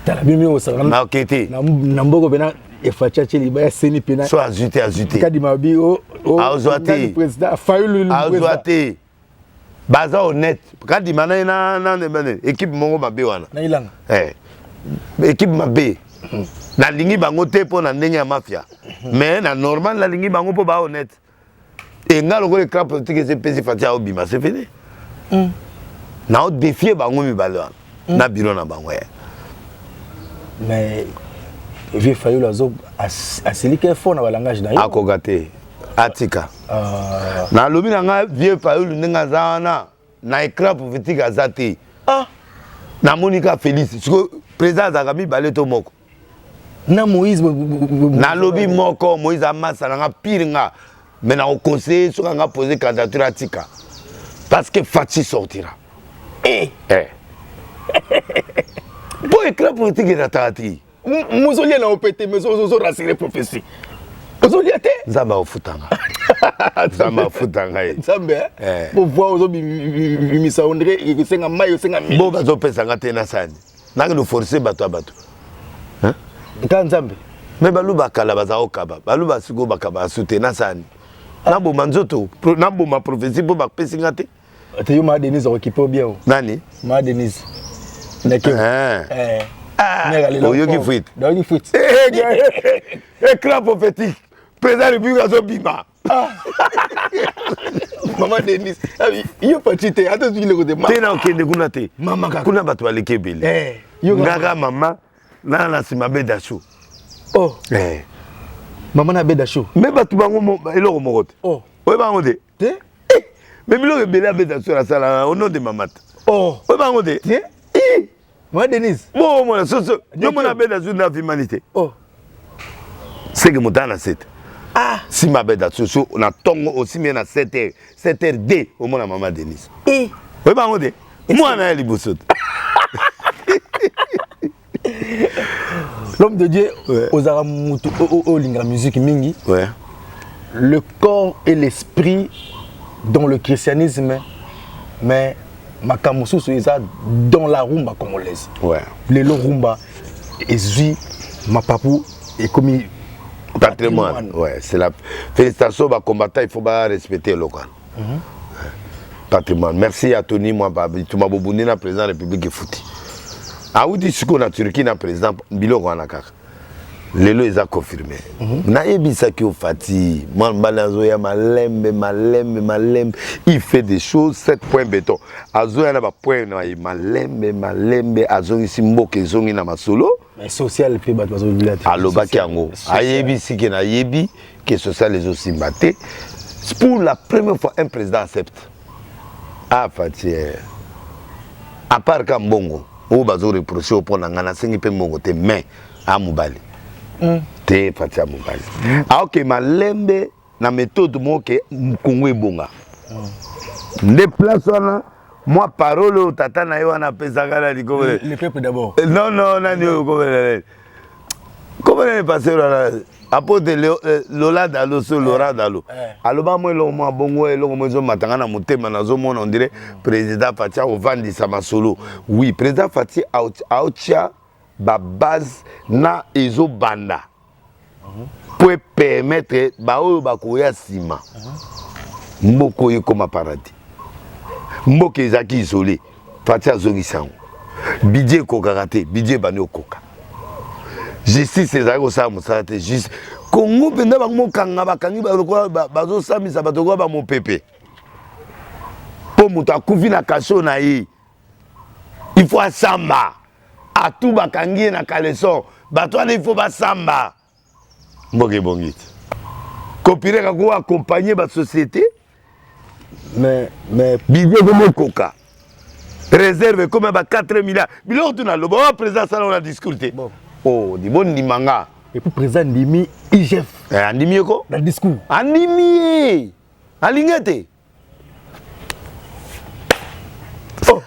Speaker 2: Tala bimi osala.
Speaker 1: Naoke te.
Speaker 2: Na mboko mpena efaci atie libaya seni mpena.
Speaker 1: So azwi te, azwi te.
Speaker 2: Kadima bi o.
Speaker 1: Azwa te.
Speaker 2: Président Fayulu.
Speaker 1: Azwa te, baza honnête. Kadima na ye na équipe moko mabe wana.
Speaker 2: Na Ilanga.
Speaker 1: Eh. Équipe mabe, nalingi bango te mpo na ndenge ya mafia, mais na normal nalingi bango mpo ba honnête. E nga lokola écran politique eza epesi Fati aobima, c'est fini. Naodéfier bango mibale wana na biro na bango ye.
Speaker 2: Mais vieux Fayulu azo asiliki fort na balangage na yo.
Speaker 1: Akoka te, atika.
Speaker 2: Ah.
Speaker 1: Nalobi na ngai, vieux Fayulu ndenge aza wana na écran politique aza te.
Speaker 2: Ah.
Speaker 1: Namoni ka Félix siko président azalaka mibale to moko.
Speaker 2: Na Moïse.
Speaker 1: Nalobi moko, Moïse amasa nanga pire nga, mais nakoconseille soki anga pose candidature, atika, parce que Fatshi sortira.
Speaker 2: Eh.
Speaker 1: Eh. Mpo écran politique ezataka te.
Speaker 2: Mozolia na yo pe te, mais ozorassurer prophétie, ozolia te.
Speaker 1: Nzambe akofutanga. Nzambe afuta ngai.
Speaker 2: Nzambe eh? Po voix ozobimisa on dirait ekosenga mai osenga
Speaker 1: mi. Bo bazopesa nga te na sani. Nakende forcer bato ya bato.
Speaker 2: Ka Nzambe.
Speaker 1: Me baluba kala baza okaba. Baluba sikoyo bakaba asu te na sani. Naboma nzoto, naboma prophétie mpo bapesi nga te.
Speaker 2: Te yo ma Denise okipe bien o.
Speaker 1: Nani?
Speaker 2: Ma Denise. Ndeke.
Speaker 1: Eh. Eh. Ah, oyoki fuite.
Speaker 2: Oyoki fuite.
Speaker 1: Écran prophétique. Président République azobima.
Speaker 2: Ah. Maman Denise, ah, yo pati te, ata soki leko te.
Speaker 1: Te na okende kuna te.
Speaker 2: Mama kaka.
Speaker 1: Kuna bato baleki ebele.
Speaker 2: Eh.
Speaker 1: Ngaka mama na na nsima beda show.
Speaker 2: Oh.
Speaker 1: Eh.
Speaker 2: Mama na beda show.
Speaker 1: Mais bato bango eloko moko te.
Speaker 2: Oh.
Speaker 1: Oyo bango te.
Speaker 2: Te.
Speaker 1: Eh, mais biloko ebele abeta so asala au nom de mamata.
Speaker 2: Oh.
Speaker 1: Oyo bango te.
Speaker 2: Te.
Speaker 1: Eh.
Speaker 2: Mama Denise.
Speaker 1: Bo mona soso, yo mona abeta so na vimani te.
Speaker 2: Oh.
Speaker 1: Seke moto na sete.
Speaker 2: Ah.
Speaker 1: Sima abeta soso na tongo osimi na 7 h 7 h d omona mama Denise.
Speaker 2: Eh.
Speaker 1: Oyo bango te. Mwana ya liboso te.
Speaker 2: L'homme de Dieu, ouais. Ozara mutu olinga musique mingi.
Speaker 1: Ouais.
Speaker 2: Le corps et l'esprit dans le christianisme, mais makambo mosusu eza dans la rumba congolaise.
Speaker 1: Ouais.
Speaker 2: Lelo rumba ezwi mapapu ekomi
Speaker 1: patrimoine. Ouais, c'est la félicitation ba combattant, il faut ba respecter local. Mm -hmm. Patrimoine. Merci à Tony Mwamba, bituma bobundi na président de la République efuti. Awuti sikoyo na Turquie na président biloko wana kaka. Lelo eza confirmé. Mm -hmm. Nayebisaki yo Fati, mwana mobali azoya malembe malembe malembe, il fait des choses 7 points béton. Azoya na ba point na ye malembe malembe azongisi mboka ezongi na masolo.
Speaker 2: Mais social pe bato bazobila te.
Speaker 1: Alobaki yango. Ayebisi ke nayebi que social ezosimba te. Pour la première fois un président accepte. Ah Fati, eh. À part ka mbongo oyo bazo reprocher yo mpo na ngai nasengi mpe mbongo te mais a mobali te Fati ya mobali aoke malembe na méthode moko ke Congo ebonga nde place wana mwa parole oyo tata na ye wana apesaka na likolo
Speaker 2: le peuple d'abord
Speaker 1: non non nani oyo komela komela pasteur wana apôtre Lola Dalo so Laurent Dalo aloba mwa eloko mwa bongo eloko mwa ezomata nga na motema nazomona on dirait président Fatshi akovandisa masolo. Oui, président Fatshi aotia ba base na ezobanda po permettre baoyo bakoya nsima mboka oyo ekoma paradis. Mboka ezalaki isolé, Fatshi azongisi yango. Budget ekokaka te, budget ebandi kokoka. Justice ezalaki kosala mosala te. Justice Congo mpenza bango mokanga bakangi lokola bazosambisa bato lokola bamopepe mpo moto akufi na kasho na ye il faut asamba atu bakangi ye na caleçon bato wana il faut basamba mboka ebongi te kopireka ko accompagner ba société
Speaker 2: mais
Speaker 1: budget ekomi ekoka réserve ekomi ba 4 milliards biloko tuna loba oyo président asala na discours te
Speaker 2: bon.
Speaker 1: Oh di bondima nga
Speaker 2: et puis président ndimi IGF
Speaker 1: eh, andimi ye ko
Speaker 2: na discours
Speaker 1: andimi ye alingi ete
Speaker 2: oh.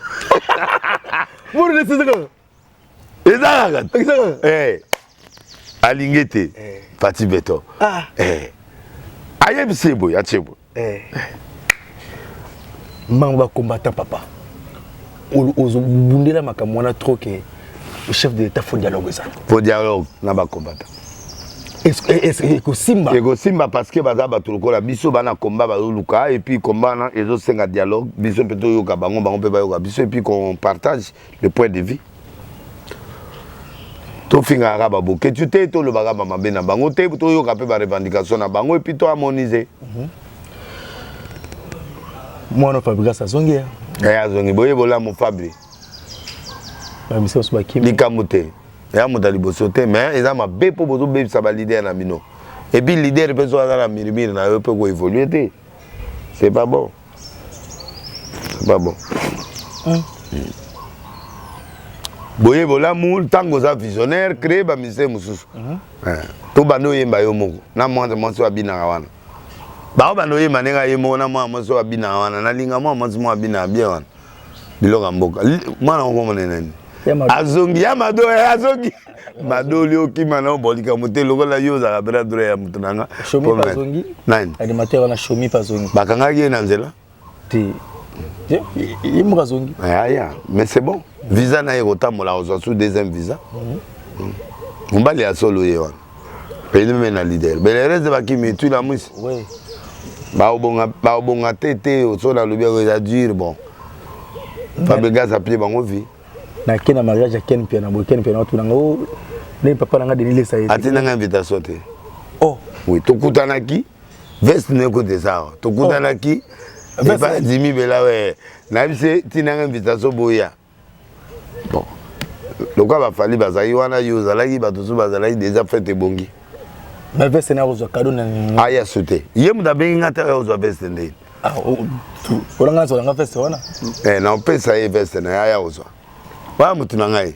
Speaker 1: eza kaka eh. alingi ete eh. Fatshi Béton
Speaker 2: ah.
Speaker 1: eh. ayebisi ye boye atie boye
Speaker 2: eh. Mango bacombattant papa ozobundela makambo wana trop ke chef de l'état faut dialogue eza
Speaker 1: faut dialogue na bacombattant
Speaker 2: ekosimba
Speaker 1: ekosimba parce que baza bato lokola biso bana komba bazoluka et puis komba wana ezosenga dialogue biso mpe toyoka bango bango mpe bayoka biso et puis qu'on partage le point de vue tofingaka baboketu te tolobaka bamabe na bango te toyoka mpe barevendication na bango et puis toharmonise.
Speaker 2: Mwana Fabrice azongi
Speaker 1: eh azongi boye bolamu Fabri
Speaker 2: bamisi bakimi
Speaker 1: likambo te ya moto ya liboso te mais eza mabe mpo bozobebisa baleader na bino et puis leader mpe so aza na mirimiri na yo mpe koévolue te c'est pas bon c'est pas bon boye bolamu ntango oza visionnaire créer bamusicien mosusu to banda oyemba yo moko na mwana mwasi oyo abinaka wana bao banda oyemba ndenge aye moko na mwana mwasi oyo abinaka wana nalinga mwana mwasi moko abinaka bien wana biloko ya mboka mwana moko monene nini. Azongi ya Mado, eh, azongi Mado oli okima na bo likambo te lokola yo ozalaka bras droit ya moto na nga.
Speaker 2: Shomi Pazongi.
Speaker 1: Nani?
Speaker 2: Animateur wana Shomi Pazongi.
Speaker 1: Bakangaki ye na nzela?
Speaker 2: Te. Ye moko azongi.
Speaker 1: Aya, ah, mais c'est bon. Visa na ye kotambola kozwa sous deuxième visa. Mhm. Mobali ya solo ye wana. Peni meme na leader. Belereze bakimi tu la mwisi.
Speaker 2: Oui.
Speaker 1: Baobonga baobonga te te oso na lobi eza dur bon. Fabregas apie bango vie.
Speaker 2: Na ken na mariage ya Ken Piana boye Ken Piana watuna nga oh ndenge papa na nga Denis Lesa ye.
Speaker 1: Atinda nga invitation te.
Speaker 2: Oh.
Speaker 1: Oui, tokutanaki veste ne kote eza awa. Tokutanaki oh. Epa Jimmy Belawe. Nayebisi tinda nga invitation boya. Bon. Lokola bafali bazalaki wana yo ozalaki bato mosusu bazalaki deja fete ebongi.
Speaker 2: Mais veste na kozwa cadeau na
Speaker 1: aya su te. Ye moto abengi nga te aya kozwa veste ndeni.
Speaker 2: Ah, oh, olanga nazwa nga veste wana.
Speaker 1: Eh, na opesa ye veste na ye aya kozwa. Wana moto na ngai.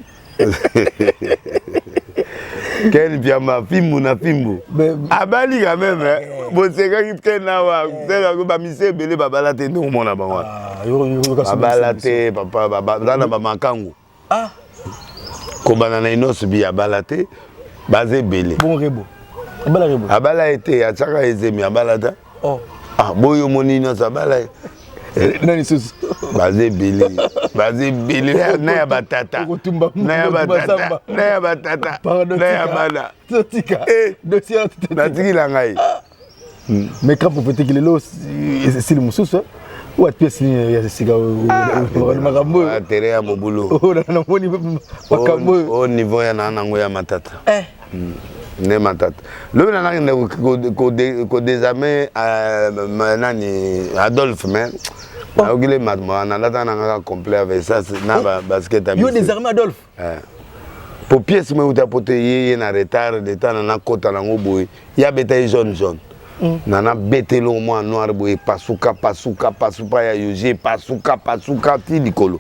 Speaker 1: Ken Piama fimbu na fimbu abali quand même eh. Bosekaki Ken awa eh. Bamisi ebele babala te ndenge omona bango wana ah, babala te papa baza na bamakangu
Speaker 2: ah.
Speaker 1: Kobanda na Inos bi abala te baza ebele abala ye te atiaka ezemi abala te
Speaker 2: oh.
Speaker 1: Ah, boyo omoni nyonso abala ye
Speaker 2: na lisusu
Speaker 1: baza ebele baza ebele na ya batata na ya batata na ya batata na ya bana
Speaker 2: eh,
Speaker 1: natikila ngai
Speaker 2: ah. Mais grand prophétique lelo esili mosusu oyo ati mpe ya sika
Speaker 1: ah,
Speaker 2: makambo oyo
Speaker 1: tere ya mobulu
Speaker 2: namoni makambo oyo
Speaker 1: o niveau ya na nango ya matata
Speaker 2: eh.
Speaker 1: Nde matata lobi na nakende kodesarme euh, nani Adolphe mais oh. Nayoki le nalata na ngaka complet avec ça na oh. Basket
Speaker 2: yo désarme Adolphe
Speaker 1: eh. Po pièce mo euta po te ye ye na retard de temps na nakota nango boye ye abeta ye jaune jaune mm. Na nabeta eloko mwa noir boye pasuka pasuka pasuka ya yoji pasuka pasuka ti likolo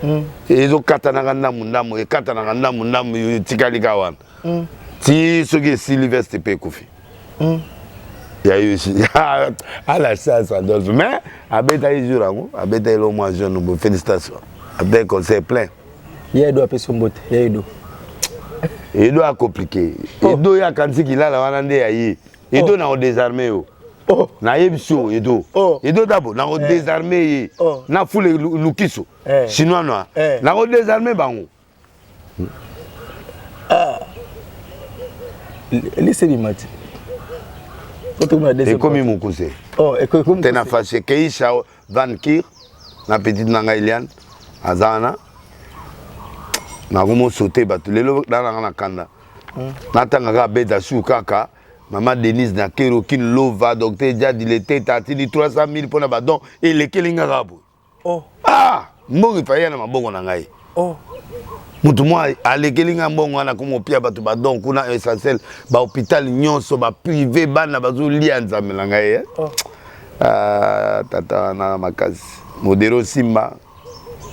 Speaker 1: mm. Ezokatanaka ndambu ndambu ekatanaka ndambu ndambu etikali ka wana mm. Ti soki esili veste mpe ekufi mm. Ya yoshi ala chance Adolphe mais abetaki jour yango abetaki eloko mwa jaune boye félicitation abetaki conseil plein.
Speaker 2: Ya Edo apesi mbote ya Edo.
Speaker 1: Edo acompliqué oh. Edo ye akanisi kilala wana nde ya ye Edo oh. Na kodésarme yo
Speaker 2: oh.
Speaker 1: Nayebisi yo Edo
Speaker 2: oh.
Speaker 1: Edo dabo na kodésarme ye
Speaker 2: oh.
Speaker 1: Na fule lukiso
Speaker 2: eh.
Speaker 1: Chinois noir
Speaker 2: eh.
Speaker 1: Na kodésarme bango.
Speaker 2: Ah. Lise bimati
Speaker 1: ekomi mokuse
Speaker 2: oh,
Speaker 1: te na fâché Keisha Van Kir na petite na ngai Eliane aza wana nakomosote bato lelo na nanga na kanda hmm. Natanga kaka beta su kaka mama Denise na kero kin lova docteur Jadi Leteta atindi 300 000 mpo na badon elekeli nga kaka boye
Speaker 2: oh.
Speaker 1: Ah, mbongo efai ya na maboko na ngai
Speaker 2: oh.
Speaker 1: Moto mwa alekeli ngai mbongo wana komopia bato badon kuna essentiel bahôpital nyonso baprivé bana bazolia nzambe na ngai eh?
Speaker 2: Oh.
Speaker 1: Ah, tata wana makasi modero simba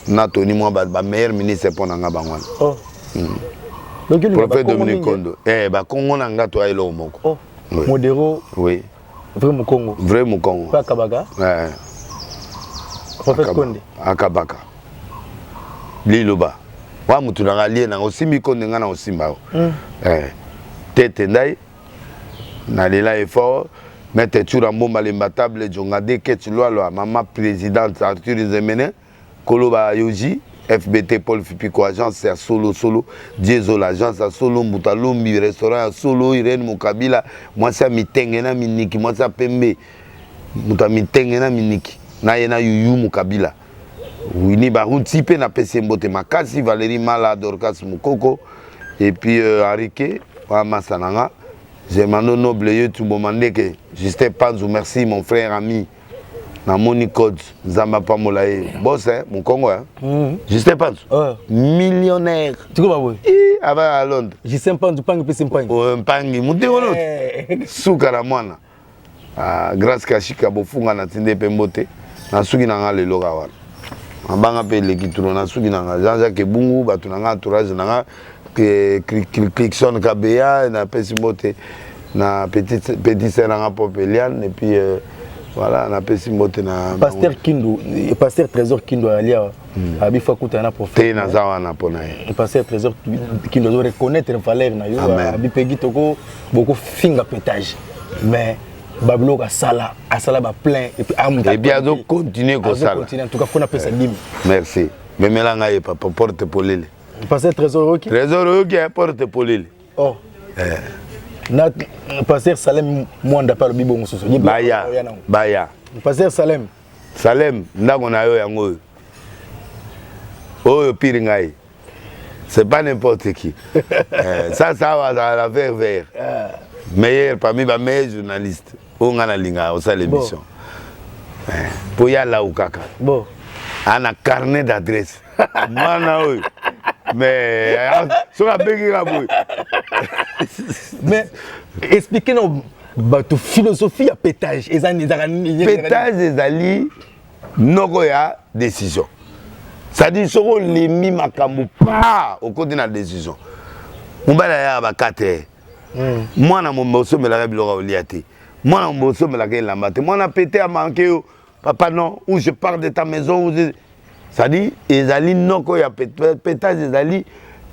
Speaker 1: na toni mwa bameilleur ministre mpo na nga bango wana
Speaker 2: oh.
Speaker 1: Prophète Dominique Kondo eh, bakongo na nga toya eloko moko
Speaker 2: oh.
Speaker 1: Oui.
Speaker 2: Modero
Speaker 1: oui.
Speaker 2: Vrai mokongo.
Speaker 1: Vrai mokongo
Speaker 2: mpe akabaka
Speaker 1: eh.
Speaker 2: Prophète Konde
Speaker 1: akabaka liloba wa motu nanga alie nanga osimbi Konde nga na osimba yo
Speaker 2: mm.
Speaker 1: eh. Tete ndai nalela effort maître Tsura Mbomba lembatable Jonga de Ketch Lwalwa mama présidente Arthur Nzemene koloba Yoji FBT Paul Fipiko agence ya solo solo Diesel agence ya solo Mbuta Lombi restaurant ya solo Irene Mokabila mwasi ya mitenge na miniki mwasi ya pembe moto ya mitenge na miniki na ye na Yuyu Mokabila Winnie Baruti mpe napesi ye mbote makasi Valérie Mala Dorcas Mukoko et puis euh, Henrique wa masa na nga Germano Noble Yetu Bomandeke Justin Panzu merci mon frère ami namoni code nzambe apambola ye boss eh, mokongo eh?
Speaker 2: Mm.
Speaker 1: Justin Panzu
Speaker 2: oh.
Speaker 1: Millionnaire
Speaker 2: tikoba boye
Speaker 1: ava à Londres
Speaker 2: Justin Panzu mpangi pesi mpangi
Speaker 1: oh, mpangi motekolo
Speaker 2: eh.
Speaker 1: Suka na mwana ah, Grâce Kashika bofunga na tinde mpe mbote na suki na nga lelo ka wana mabanga mpe eleki turo na suki na nga Jean-Jacques Ebungu bato na nga entourage na nga Clickson Kabeya napesi mbote na petite, petite sœur na nga Pop Eliane et puis euh, Voilà, napesi mbote na
Speaker 2: Pasteur Kindu, Pasteur Trésor Kindu ali awa. Abi fa kutana na prophète.
Speaker 1: Te, naza wana mpo na ye.
Speaker 2: Pasteur Trésor Kindu azo reconnaître valeur na yo.
Speaker 1: Amen.
Speaker 2: Abi pegi toko boko finga pétage. Mais babiloko asala, asala ba plein et puis amuta.
Speaker 1: Et puis azo continuer kosala.
Speaker 2: Azo continuer en tout cas faut na pesa dime.
Speaker 1: Merci. Memela ngai ye papa porte polele.
Speaker 2: Pasteur Trésor oyoki?
Speaker 1: Trésor oyoki porte polele.
Speaker 2: Oh. Eh. Na Pasteur Salem Mwanda pe alobi bongo susu.
Speaker 1: Baya. Baya.
Speaker 2: Pasteur Salem.
Speaker 1: Salem ndako na yo yango oyo. Oyo pire ngai. C'est pas n'importe qui. Eh, ça ça va la vert vert. Meilleur parmi ba meilleurs journalistes. Oyo ngai nalingaka kosala émission. Eh, po ya lau kaka.
Speaker 2: Bon.
Speaker 1: Ana carnet d'adresse. Mwana oyo. Mais soki abengi ka boye.
Speaker 2: Mais expliquez nous bato philosophie ya pétage ezali ezalaka nini?
Speaker 1: Pétage ezali noko ya décision. C'est-à-dire soki olembi makambo pa okoti na décision. Mobali ayaka ba 4 heures. Mwana mombe osombelaka biloko ya kolia te. Mwana mombe osombelaka elamba te. Mwana pete amanke yo papa non, ou je pars de ta maison ou je... C'est-à-dire ezali noko ya pétage, ezali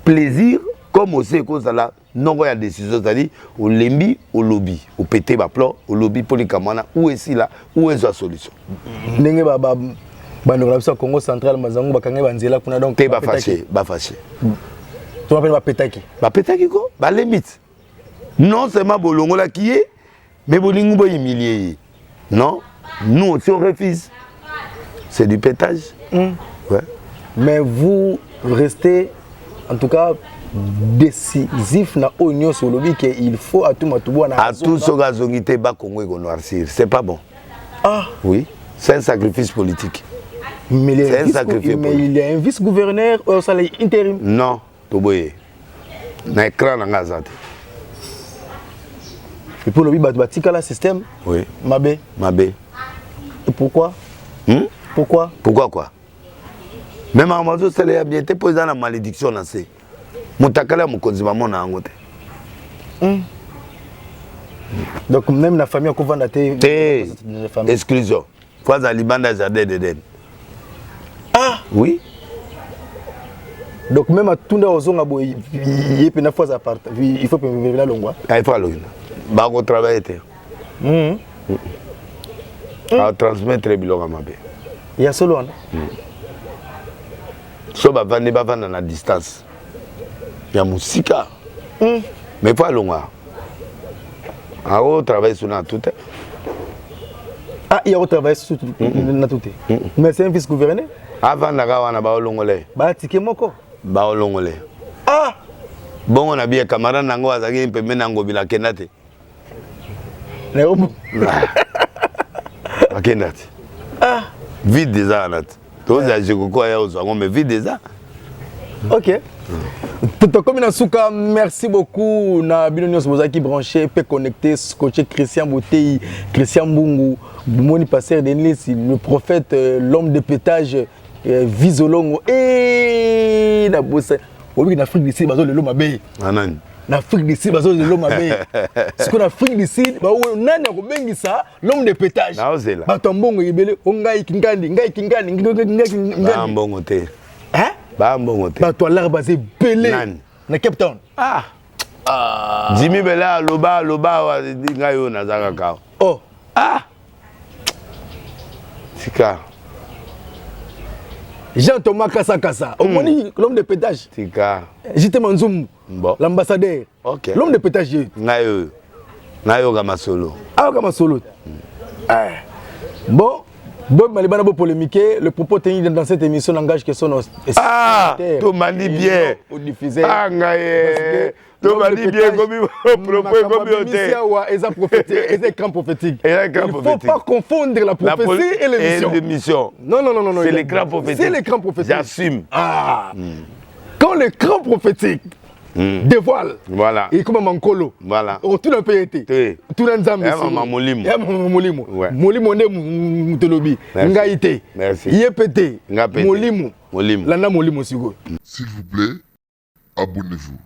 Speaker 1: plaisir comme aussi ekozala noko ya décision, c'est-à-dire olembi olobi opete ba plan olobi mpo likambo wana ou esila ou ezwa solution.
Speaker 2: Ndenge ba ba bandeko na biso ya Congo central mazango bakangi banzela kuna donc
Speaker 1: te bafashe bafashe
Speaker 2: to bapene bapetaki
Speaker 1: bapetaki ko balembi ti non seulement bolongolaki ye mais bolingi bohumilie ye. Non, nous aussi on refuse. C'est du pétage. Ouais.
Speaker 2: Mais vous restez en tout cas décisif na oyo nyonso olobi ke il faut Atou Matubuana
Speaker 1: Atou soki azongi te ba Congo ekonoircir, c'est pas bon.
Speaker 2: Ah.
Speaker 1: Oui, c'est un sacrifice politique.
Speaker 2: Mais il y a
Speaker 1: C'est un
Speaker 2: vice-
Speaker 1: sacrifice
Speaker 2: mais il y a un vice-gouverneur oyo osala intérim.
Speaker 1: Non, toboye. Na écran na nga aza te.
Speaker 2: Et puis olobi bato batikala système.
Speaker 1: Oui.
Speaker 2: Mabe.
Speaker 1: Mabe.
Speaker 2: Et pourquoi? Pourquoi?
Speaker 1: Pourquoi quoi? Même makambo azosala ya bien te mpo eza na malédiction na se. Motakala ya mokonzi bamona yango te.
Speaker 2: Donc même la famille akovanda te.
Speaker 1: Te.
Speaker 2: Famille.
Speaker 1: Exclusion. Faut aza libanda ya jardin d'Eden.
Speaker 2: Ah.
Speaker 1: Oui.
Speaker 2: Donc même atunda ozonga boye ye pena faut aza part il faut pena longwa.
Speaker 1: Ah, il faut alongwa. Bako travailler te. A transmettre biloko ya mabe.
Speaker 2: Ya solo wana.
Speaker 1: So bavandi bavanda na distance ya mosika. Mais faut alongwa. Ako travailler sur na tout te.
Speaker 2: Ah, il a travaillé sur na tout te. Mais c'est un vice-gouverneur.
Speaker 1: Avandaka wana baolongola ye.
Speaker 2: Batike moko.
Speaker 1: Baolongola ye.
Speaker 2: Ah!
Speaker 1: Bongo na biye camarade nango azalaki pembeni na Ngobila akenda te.
Speaker 2: Na
Speaker 1: Akenda te.
Speaker 2: Ah!
Speaker 1: Vide eza wana te. Tozala Jekoko aya ozwa yango mais vide eza.
Speaker 2: Ok. Tokomi na suka, merci beaucoup na bino nyonso bozalaki branché pe connecté, scotché Christian Botei, Christian Mbungu, Moni Pasteur Denis, le prophète, l'homme de pétage, Vizolongo et na bosa. Obi na Afrique du Sud bazo lelo mabe.
Speaker 1: Anani.
Speaker 2: Na Afrique du Sud bazo lelo mabe. Siko na Afrique du Sud ba nani akobengisa l'homme de pétage.
Speaker 1: Naozela.
Speaker 2: Bato mbongo ebele, o ngai kingandi, ngai kingandi, ngai kingandi.
Speaker 1: Ba mbongo te.
Speaker 2: Hein?
Speaker 1: Ba mbongo te.
Speaker 2: Bato alar baze ebele.
Speaker 1: Nani?
Speaker 2: Na Cape Town.
Speaker 1: Ah. Ah. Jimmy Bella aloba aloba ngai oyo naza kaka.
Speaker 2: Oh.
Speaker 1: Ah. Tika.
Speaker 2: Jean Thomas Kassa Kassa. Omoni l'homme de pétage.
Speaker 1: Tika.
Speaker 2: JT Manzumbu.
Speaker 1: Bon.
Speaker 2: L'ambassadeur.
Speaker 1: Ok.
Speaker 2: L'homme de pétage.
Speaker 1: Ngai oyo. Nayoka masolo.
Speaker 2: Ayoka masolo. Ah. Bon. Bob Malibana bo polémiquer, le propos tenu dans cette émission n'engage que son
Speaker 1: Ah, tomandi bien.
Speaker 2: Au diffuseur.
Speaker 1: Ah ngai. Tomandi bien komi propos komi ote.
Speaker 2: Eza prophétique, eza écran prophétique.
Speaker 1: Eza écran
Speaker 2: Il faut
Speaker 1: prophétique.
Speaker 2: pas confondre la prophétie et l'émission.
Speaker 1: Et l'émission.
Speaker 2: Non non non non non.
Speaker 1: C'est l'écran prophétique.
Speaker 2: C'est l'écran prophétique.
Speaker 1: J'assume.
Speaker 2: Ah. Quand l'écran prophétique dévoile.
Speaker 1: Voilà.
Speaker 2: Et comme Mankolo.
Speaker 1: Voilà.
Speaker 2: Oh, tout le pays était. Tout le Nzambe.
Speaker 1: Eh, maman Molimo.
Speaker 2: Eh, maman Molimo.
Speaker 1: Ouais.
Speaker 2: Molimo nde mutolobi.
Speaker 1: Merci.
Speaker 2: Ngai te.
Speaker 1: Merci.
Speaker 2: Ye pete.
Speaker 1: Nga pete.
Speaker 2: Molimo.
Speaker 1: Molimo.
Speaker 2: Landa Molimo sikoyo.
Speaker 3: S'il vous plaît, abonnez-vous.